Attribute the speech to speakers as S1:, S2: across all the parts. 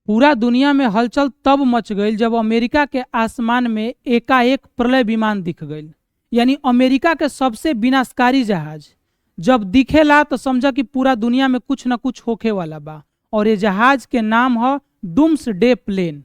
S1: पूरा दुनिया में हलचल तब मच गईल जब अमेरिका के आसमान में एकाएक प्रलय विमान दिख गईल। यानी अमेरिका के सबसे विनाशकारी जहाज जब दिखेला तो समझ कि पूरा दुनिया में कुछ न कुछ होखे वाला बा। और ये जहाज के नाम ह डूम्स डे प्लेन।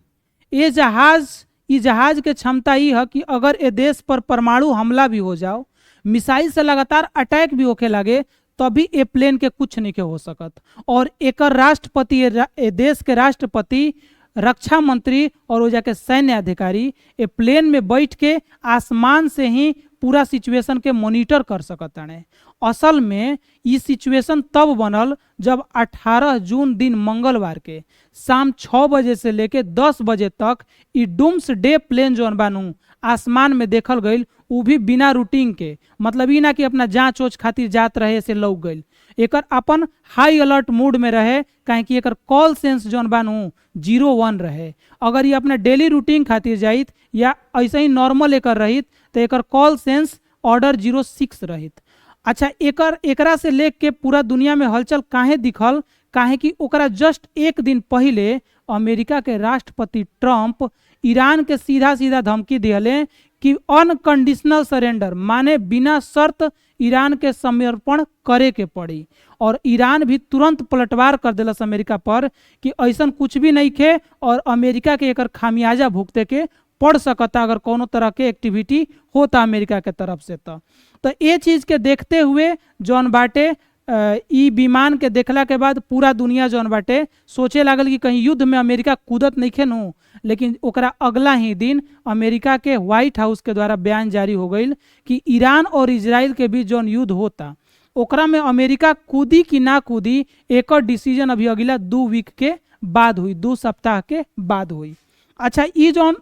S1: ये जहाज ई जहाज के क्षमता ई है कि अगर ए देश पर परमाणु हमला भी हो जाओ, मिसाइल से लगातार अटैक भी होखे लगे, तभी ए प्लेन के कुछ नहीं के हो सकत। और एकर राष्ट्रपति ए देश के राष्ट्रपति, रक्षा मंत्री और ओजा के सैन्य अधिकारी ए प्लेन में बैठ के आसमान से ही पूरा सिचुएशन के मॉनिटर कर सकताने। असल में ई सिचुएशन तब बनल जब 18 जून दिन मंगलवार के शाम 6 बजे से लेके 10 बजे तक ई डूम्स डे प्लेन जौन बानू आसमान में देखल गईल, उ भी बिना रूटिंग के। मतलब ई ना कि अपना जांच ओच खातिर जात रहे से लौक गईल। एकर अपन हाई अलर्ट मोड में रहे, काहे कि एकर कॉल साइन जौन बानू 01 रहे। अगर ये अपना डेली रूटीन खातिर जाइत या ऐसे ही नॉर्मल एकर रहित तो एकर कॉल साइन ऑर्डर 06 रहित। अच्छा, एकर एकरा से लेके के पूरा दुनिया में हलचल काहे दिखल? काहे कि ओकरा जस्ट एक दिन पहिले अमेरिका के राष्ट्रपति ट्रंप ईरान के सीधा सीधा धमकी दिहले कि अनकंडीशनल सरेंडर, माने बिना शर्त ईरान के समर्पण करे के पड़ी। और ईरान भी तुरंत पलटवार कर दिलस अमेरिका पर कि ऐसन कुछ भी नहीं खे और अमेरिका के एकर खामियाजा भुगते के पड़ सकता अगर कोनो तरह के एक्टिविटी होता अमेरिका के तरफ से। तो ये चीज के देखते हुए जौन बाटे ई विमान के देखला के बाद पूरा दुनिया जौन बाटे सोचे लागल कि कहीं युद्ध में अमेरिका कूदत नइखे नु। लेकिन ओकरा अगला ही दिन अमेरिका के व्हाइट हाउस के द्वारा बयान जारी हो गईल कि ईरान और इजराइल के बीच जौन युद्ध होता ओकरा में अमेरिका कूदी कि ना कूदी, एकर डिसीजन अभी अगला 2 वीक के बाद हुई, 2 सप्ताह के बाद हुई। अच्छा, ई जौन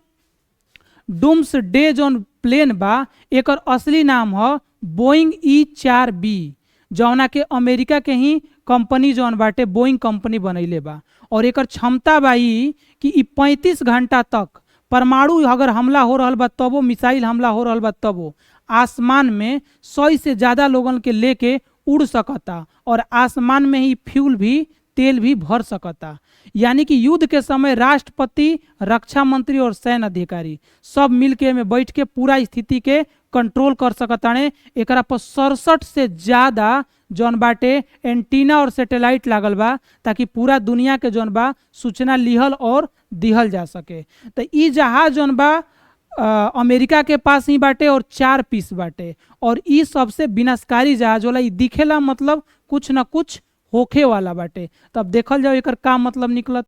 S1: डूम्स डे जौन प्लेन बा एकर असली नाम ह बोइंग E-4B, जौना के अमेरिका के ही कंपनी जौन बाटे बोइंग कंपनी बनैले बा। और एकर क्षमता बा ई कि ई 35 घंटा तक परमाणु अगर हमला हो रहल बा तबो, मिसाइल हमला हो रहल बा तबो आसमान में 100 से ज्यादा लोगन के लेके उड़ सकता और आसमान में ही फ्यूल भी, तेल भी भर सकता। यानी कि युद्ध के समय राष्ट्रपति, रक्षा मंत्री और सैन्य अधिकारी सब मिलके में बैठ के पूरा स्थिति के कंट्रोल कर सकताने। एकरा पर 67 से ज्यादा जौन बाटे एंटीना और सैटेलाइट लागल बा ताकि पूरा दुनिया के जौन बा सूचना लिहल और दिहल जा सके। तो ई जहाज जौन बा अमेरिका के पास ही बाटे और 4 पीस बाटे और ई सबसे विनाशकारी जहाज होला। ई दिखेला मतलब कुछ न कुछ होखे वाला बाटे। तब देखल जाओ एकर का मतलब निकलत।